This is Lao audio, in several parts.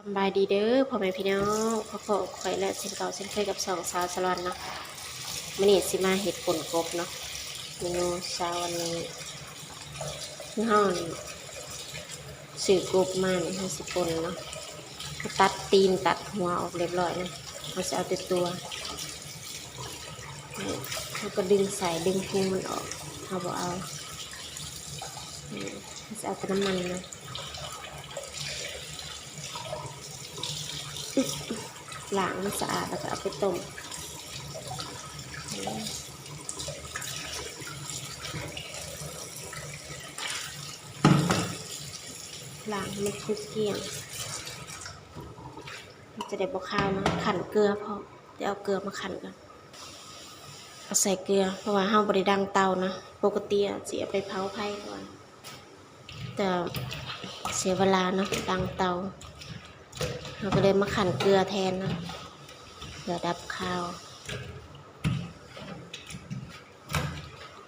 ສຳບາຍດີເດີພໍ່ແມ່ພີ່ນ້ອງ ພໍ້ກັບຂ້ອຍແລ້ວເຊັ່ນເກົ່າເຊັ່ນເຄີຍກັບຊ່ອງສາວສະຫຼວນເນາະ. ມື້ນີ້ຊິມາເຮັດປົ່ນກົບເນາະ ເມນູເຊົ້າວັນນີ້ ຄືເຮົາຊື້ກົບມານີ້ ເຮົາຊິປົ່ນເນາະ ເຮົາຕັດຕີນຕັດຫົວອອກຮຽບຮ້ອຍເນາະ ເຮົາຊິເອົາແຕ່ຕົວ ເຮົາກໍດຶງໄສ້ດຶງພຸງມັນອອກ ເຮົາບໍ່ເອົາ ເຮົາຊິເອົາແຕ່ນ້ຳມັນເນາະ. ລ້າງໃຫ້ສະອາດ ແລ້ວກໍເອົາໄປຕົ້ມ ລ້າງໃຫ້ມັນທຸກກ້ຽງ ມັນຈະໄດ້ບໍ່ຄາວເນາະ. ຂັ້ນເກືອພ້ອມ ດຽວເອົາເກືອມາຂັ້ນກ່ອນ ເອົາໃສ່ເກືອ ເພາະວ່າເຮົາບໍ່ໄດ້ດັງເຕົານະ. ປົກກະຕິອະຊິເອົາໄປເຜົາໄຟກ່ອນ ແຕ່ເສຍເວລາເນາະ ດັງເຕົາ ເຮົາກໍເລີຍມາຂັ້ນເກືອແທນເນາະ ເພື່ອດັບຄາວ.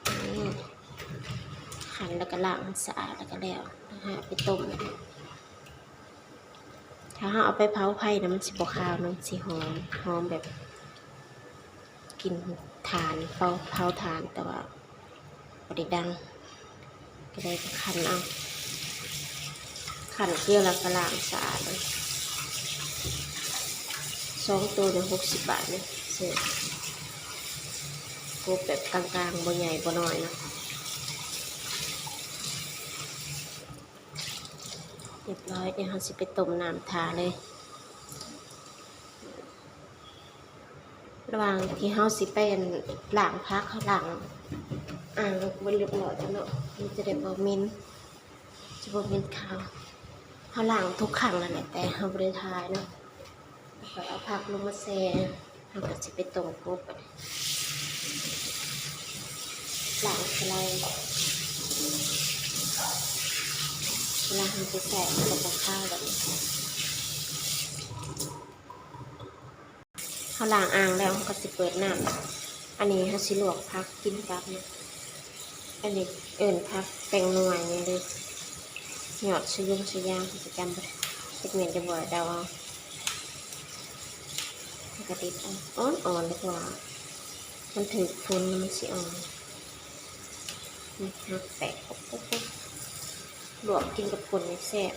ອືມ ຂັ້ນແລ້ວກໍລ້າງໃຫ້ສະອາດ ແລ້ວກໍແລ້ວ ແລ້ວເອົາໄປຕົ້ມ. ຖ້າເຮົາເອົາໄປເຜົາໄຟນະ ມັນຊິບໍ່ຄາວເນາະ ມັນຊິຫອມ ຫອມແບບກິ່ນຖ່ານ ເຜົາ ເຜົາຖ່ານ ແຕ່ວ່າບໍ່ໄດ້ດັງ ກໍເລີຍຄັ້ນເອົາ ຄັ້ນເກືອແລ້ວກໍລ້າງສະອາດເລີຍ. ສອງໂຕນີ້ຫົກສິບບາດເດ້ ຊື້ກົບແບບກາງໆ ບໍ່ໃຫຍ່ບໍ່ນ້ອຍເນາະ. ຮຽບຮ້ອຍ ດຽວເຮົາຊິໄປຕົ້ມນ້ຳຖ້າເລີຍ. ລະຫວ່າງທີ່ເຮົາຊິໄປ ອັນ ລ້າງຜັກ ເຮົາລ້າງອ່າງເບິດຮຽບຮ້ອຍແລ້ວເນາະ ມັນຈະໄດ້ບໍ່ເໝັນ ຈະບໍ່ເໝັນຄາວ. ເຮົາລ້າງທຸກຄັ້ງນັ້ນແຫຼະ ແຕ່ເຮົາບໍ່ໄດ້ຖ່າຍເນາະ. ຂ້ອຍເອົາຜັກລົງມາແຊ່ ເຮົາກໍຊິໄປຕົ້ມກົບ ບາດນີ້ລ້າງສະໄລ ເວລາເຮົາໄປໃສ່ມັນກໍບໍ່ຄາວ. ບາດນີ້ເຮົາລ້າງອ່າງແລ້ວ ເຮົາກໍຊິເປີດນ້ຳ ອັນນີ້ເຮົາຊິລວກຜັກກິນກັບເນາະ. ອັນນີ້ເອີ້ນຜັກແປ້ງນົວຫຍັງເດ້ ຍອດຊະຍົງຊະຢາງ ຂ້ອຍກໍຈຳບໍ່ໄດ້ ຈັກແມ່ນຈັກບໍ່ ເດົາເອົາ. ແລ້ວກໍເດັດເອົາອ່ອນໆ ເພາະວ່າມັນຖືກຝົນແລ້ວມັນຊິອ່ອນ. ນີ້ ຫັກແຕກ ປຸບໆ ລວກກິນກັບປົ່ນນີ້ແຊບ.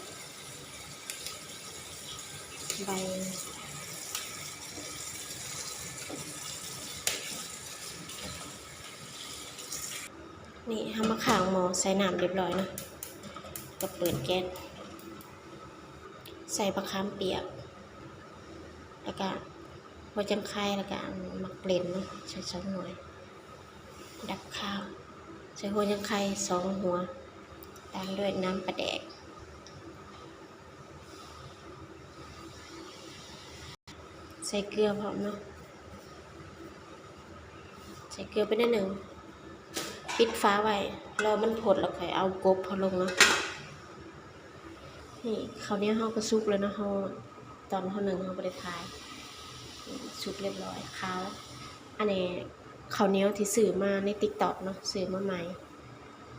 ໃບ ນີ້ເຮົາມາຂ້າງໝໍ້ໃສ່ນ້ຳຮຽບຮ້ອຍເນາະ ກໍເປີດແກັສ ໃສ່ບັກຂາມປຽກ ແລ້ວກະຫົວຈັງໄຄ ແລ້ວກະໝາກເລັ່ນເນາະ ໃສ່ສອງໜ່ວຍ ດັບຄາວ. ໃສ່ຫົວຍັງໄຄສອງຫົວ ຕາມດ້ວຍນ້ຳປາແດກ ໃສ່ເກືອພ້ອມເນາະ ໃສ່ເກືອໄປໜ້ອຍໜຶ່ງ ປິດຝາໄວ້ ລໍມັນຟົດແລ້ວຄ່ອຍເອົາກົບເຮົາລົງເນາະ. ນີ້ເຂົ້າໜຽວເຮົາກໍສຸກແລ້ວເນາະ ເຮົາ ຕອນເຮົາໜຶ້ງເຮົາບໍ່ໄດ້ຖ່າຍ ສຸກຮຽບຮ້ອຍ ຂາວ. ອັນນີ້ເຂົ້າໜຽວທີ່ຊື້ມາໃນຕິກຕັອກເນາະ ຊື້ມາໃໝ່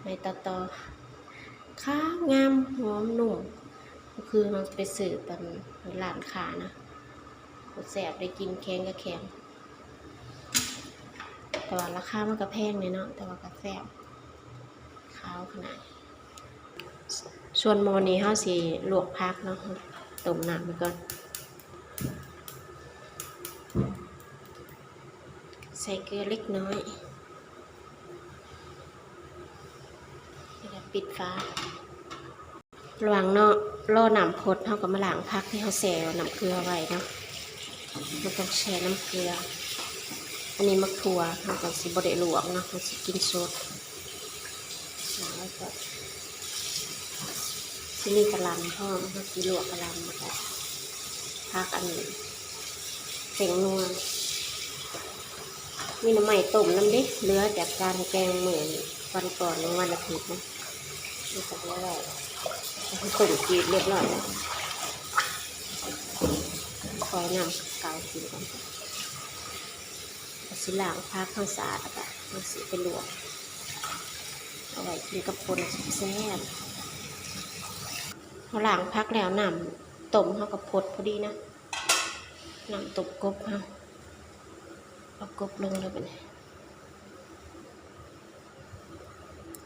ໃໝ່ຕໍ່ໆ ຂາວງາມ ຫອມນຸ້ມ ກໍຄືເຮົາໄປຊື້ຕາມຮ້ານຄ້ານະ ບໍ່ແຊບເດ້ ກິນແຂງກໍແຂງ ແຕ່ວ່າລາຄາມັນກໍແພງແດ່ເນາະ ແຕ່ວ່າກໍແຊບ ຂາວຂະໜາດ. ສ່ວນໝໍ້ນີ້ເຮົາຊິລວກຜັກເນາະ ຕົ້ມນ້ຳໄປກ່ອນ ໃສ່ເກືອເລັກນ້ອຍ ແລ້ວກໍປິດຝາ. ລະຫວ່າງເນາະ ລໍນ້ຳຟົດ ເຮົາກໍມາລ້າງຜັກທີ່ເຮົາແຊ່ນ້ຳເກືອໄວ້ເນາະ ມັນຕ້ອງແຊ່ນ້ຳເກືອ. ອັນນີ້ໝາກຖົ່ວ ເຮົາກໍຊິບໍ່ໄດ້ລວກເນາະ ເຮົາຊິກິນສົດ ລ້າງໄວ້ກ່ອນ. ຊິມີກະຫຼ່ຳພ້ອມ ເຮົາຊິລວກກະຫຼ່ຳ ແລ້ວກໍຜັກອັນນີ້ ແປ້ງນົວ ມີໜໍ່ໄມ້ຕົ້ມນຳເດ້ ເຫຼືອຈາກການແກງມື້ວັນກ່ອນ ວັນອາທິດນະ ມັນກໍເຫຼືອໄວ້ ເຮົາຕົ້ມຈືດຮຽບຮ້ອຍແລ້ວ ຂໍນ້ຳເກົາກິນກ່ອນ ກໍຊິລ້າງຜັກເຮົາສະອາດ ແລ້ວກໍເຮົາຊິໄປລວກ ເອົາໄວ້ກິນກັບປົ່ນແຊບໆ. ເຮົາລ້າງຜັກແລ້ວ ນ້ຳ ຕົ້ມເຮົາກໍຟົດພໍດີນະ ນ້ຳຕົ້ມກົບເຮົາ. ເອົາກົບລົງເລີຍບັດນີ້.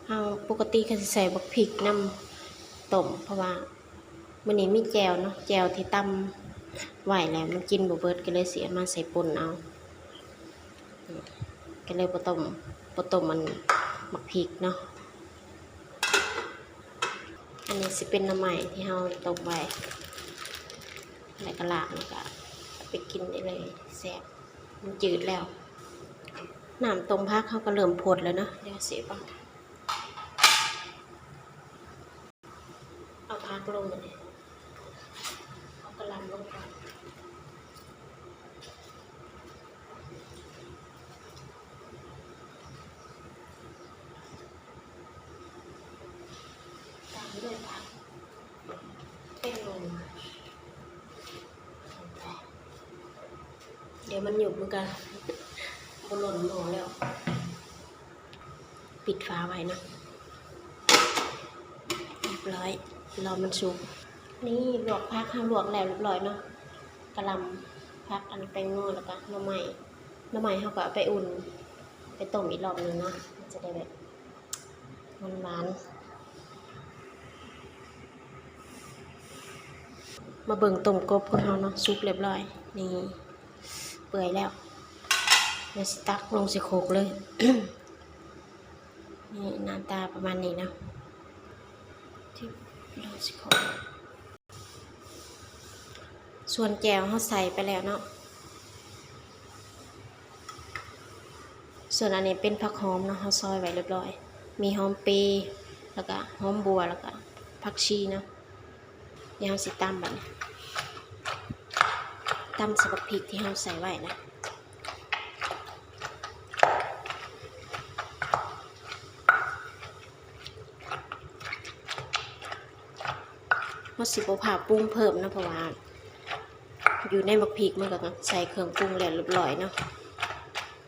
ເຮົາປົກກະຕິກໍຊິໃສ່ບັກພິກນຳຕົ້ມ ເພາະວ່າມື້ນີ້ມີແຈ່ວເນາະ ແຈ່ວທີ່ຕຳໄວ້ແລ້ວມັນກິນບໍ່ເບິດ ກໍເລີຍຊິເອົາມາໃສ່ປົນເອົາ. ກໍເລີຍບໍ່ຕົ້ມ ບໍ່ຕົ້ມອັນບັກພິກເນາະ. ອັນນີ້ຊິເປັນໜໍ່ໄມ້ທີ່ເຮົາຕົ້ມໄວ້ ແລ້ວກໍລ້າງ ແລ້ວກໍເອົາໄປກິນໄດ້ເລີຍ ແຊບ ມັນຈືດແລ້ວ. ນ້ຳຕົ້ມຜັກເຮົາກໍເລີ່ມຟົດແລ້ວເນາະ ດຽວຊິເອົາ ເອົາຜັກລົງ ເອົາກະຫຼ່ຳລົງກ່ອນ. ຕາມດ້ວຍຜັກ ແປ້ງນົວ ດຽວມັນຫຍຸບ ມັນກະບໍ່ຫຼົ່ນໝໍ້ແລ້ວ. ປິດຝາໄວ້ເນາະ. ຮຽບຮ້ອຍ ລໍມັນສຸກ. ນີ້ລວກຜັກ ເຮົາລວກແລ້ວຮຽບຮ້ອຍເນາະ ກະຫຼ່ຳ ຜັກ ອັນແປ້ງນົວ ແລ້ວກະໜໍ່ໄມ້. ໜໍ່ໄມ້ເຮົາກໍເອົາໄປອຸ່ນ ໄປຕົ້ມອີກລອບໜຶ່ງເນາະ ມັນຈະໄດ້ແບບຫວານໆ. ມາເບິ່ງຕົ້ມກົບຂອງເຮົາເນາະ ສຸກຮຽບຮ້ອຍ. ນີ້ ເປື່ອຍແລ້ວ ດຽວຊິຕັກລົງໃສ່ໂຄກເລີຍ. ນີ້ໜ້າຕາປະມານນີ້ເນາະ ທີ່ລົງໃສ່ໂຄກ. ສ່ວນແຈ່ວເຮົາໃສ່ໄປແລ້ວເນາະ. ສ່ວນອັນນີ້ເປັນຜັກຫອມເນາະ ເຮົາຊອຍໄວ້ຮຽບຮ້ອຍ ມີຫອມເປ ແລ້ວກະຫອມບົ່ວ ແລ້ວກະຜັກຊີເນາະ. ດຽວເຮົາຊິຕຳບັດນີ້ ຕຳໃສ່ບັກພິກທີ່ເຮົາໃສ່ໄວ້ນະ. ເຮົາຊິບໍ່ພ້າວປຸງເພີ່ມເນາະ ເພາະວ່າຢູ່ໃນບັກພິກມັນກໍໃສ່ເຄື່ອງປຸງແລ້ວຮຽບຮ້ອຍເນາະ.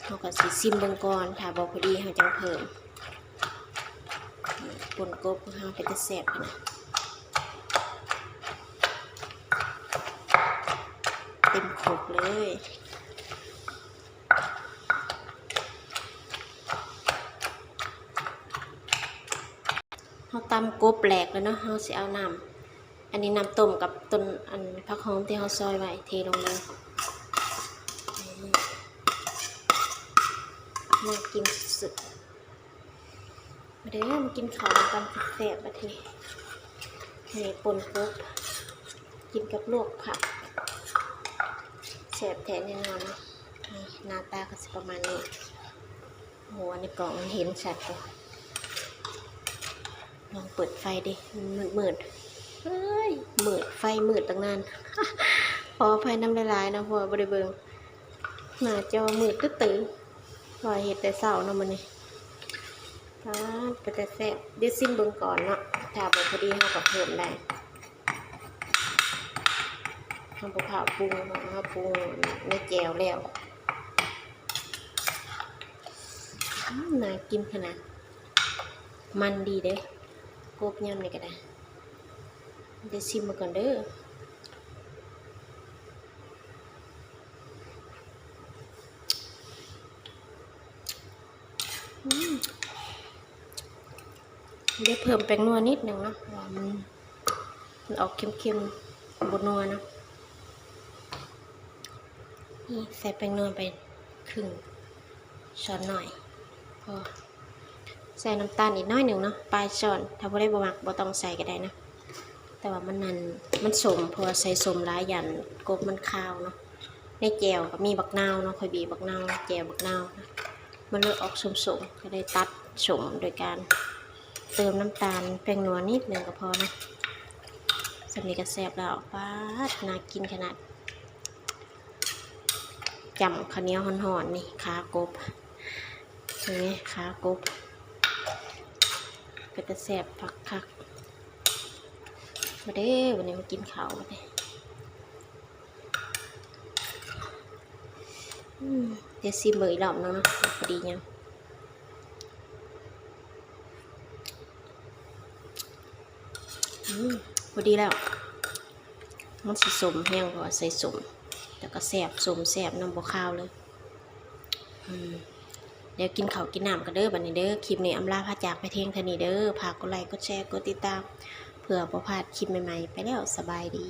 ເຮົາກໍຊິຊິມເບິ່ງກ່ອນ ຖ້າບໍ່ພໍດີເຮົາຈັ່ງເພີ່ມ. ປົນກົບຂອງເຮົາເປັນຕາແຊບຂະໜາດ ເຕັມຄົກເລີຍ. ເຮົາຕຳກົບແຫຼກແລ້ວເນາະ ເຮົາຊິເອົານ້ຳ ອັນນີ້ນ້ຳຕົ້ມກັບຕົ້ນ ອັນ ຜັກຫອມທີ່ເຮົາຊອຍໄວ້ເທລົງເລີຍ. ໜ້າກິນສຸດໆ. ມາເດີ ມາກິນເຂົ້ານຳກັນແຊບໆ ບັດນີ້. ນີ້ ປົ່ນກົບ ກິນກັບລວກຜັກ ແຊບແທ້ແນ່ນອນເນາະ. ນີ້ ໜ້າຕາກໍຊິປະມານນີ້. ໂອ້ ໃນກ້ອງມັນເຫັນຊັດເດ. ລອງເປີດໄຟເດ ມັນມືດໆ. ເອີຍ ມືດ ໄຟມືດຕັ້ງນານ. ຂໍອະໄພນຳຫຼາຍໆເນາະ ເພາະວ່າບໍ່ໄດ້ເບິ່ງ ໜ້າຈໍມືດຕຶດຕຶ. ເພາະວ່າເຮັດແຕ່ເຊົ້າເນາະມື້ນີ້. ປາດ ເປັນຕາແຊບ. ດຽວຊິມເບິ່ງກ່ອນເນາະ ຖ້າບໍ່ພໍດີເຮົາກໍເພີ່ມໄດ້. ເຮົາບໍ່ພ້າວປຸງເນາະ ເຮົາປຸງໃນແຈ່ວແລ້ວ. ອືມ ໜ້າກິນຂະໜາດ ມັນດີເດ້ ກົບຍາມໃດກໍໄດ້. ດຽວຊິມເບິ່ງກ່ອນເດີ. ອືມ ດຽວເພີ່ມແປ້ງນົວນິດໜຶ່ງເນາະ ເພາະວ່າມັນ ມັນອອກເຄັມໆ ບໍ່ນົວເນາະ. ນີ້ໃສ່ແປ້ງນົວໄປ ຄຶ່ງຊ້ອນນ້ອຍພໍ. ໃສ່ນ້ຳຕານອີກໜ້ອຍໜຶ່ງເນາະ ປາຍຊ້ອນ. ຖ້າຜູ້ໃດບໍ່ມັກບໍ່ຕ້ອງໃສ່ກໍໄດ້ນະ ແຕ່ວ່າມັນນັ້ນ ມັນສົ້ມ ເພາະວ່າໃສ່ສົ້ມຫຼາຍຢ້ານກົບມັນຄາວເນາະ. ໃນແຈ່ວກໍມີບັກນາວເນາະ ຂ້ອຍບີບບັກນາວ ແຈ່ວບັກນາວ ມັນເລີຍອອກສົ້ມໆ ກໍເລີຍຕັດສົ້ມໂດຍການເຕີມນ້ຳຕານແປ້ງນົວນິດໜຶ່ງກໍພໍເນາະ. ສ່ຳນີ້ກໍແຊບແລ້ວ. ປາດ ໜ້າກິນຂະໜາດ. ຈ້ຳເຂົ້າໜຽວຮ້ອນໆ ນີ້ ຂາກົບ ເຫັນໄໝ ຂາກົບ ເປັນຕາແຊບຄັກໆ. ມາເດີ ວັນນີ້ມາກິນເຂົ້າບັດນີ້. ອືມ ດຽວຊິມເບິ່ງອີກລອບໜຶ່ງເນາະ ພໍດີຍັງ. ອືມ ພໍດີແລ້ວ. ມັນຊິສົ້ມແຮງ ເພາະວ່າໃສ່ສົ້ມ ແລ້ວກໍແຊບ ສົ້ມແຊບນຳ ບໍ່ຄາວເລີຍ. ອືມ ດຽວກິນເຂົ້າກິນນ້ຳກັນເດີ ບັດນີ້ເດີ. ຄລິບນີ້ອຳລາພາຈາກໄປພຽງເທົ່ານີ້ເດີ. ຝາກກົດໄລ ກົດແຊ ກົດຕິດຕາມ ເພື່ອບໍ່ພາດຄລິບໃໝ່ໆ. ໄປແລ້ວ ສະບາຍດີ.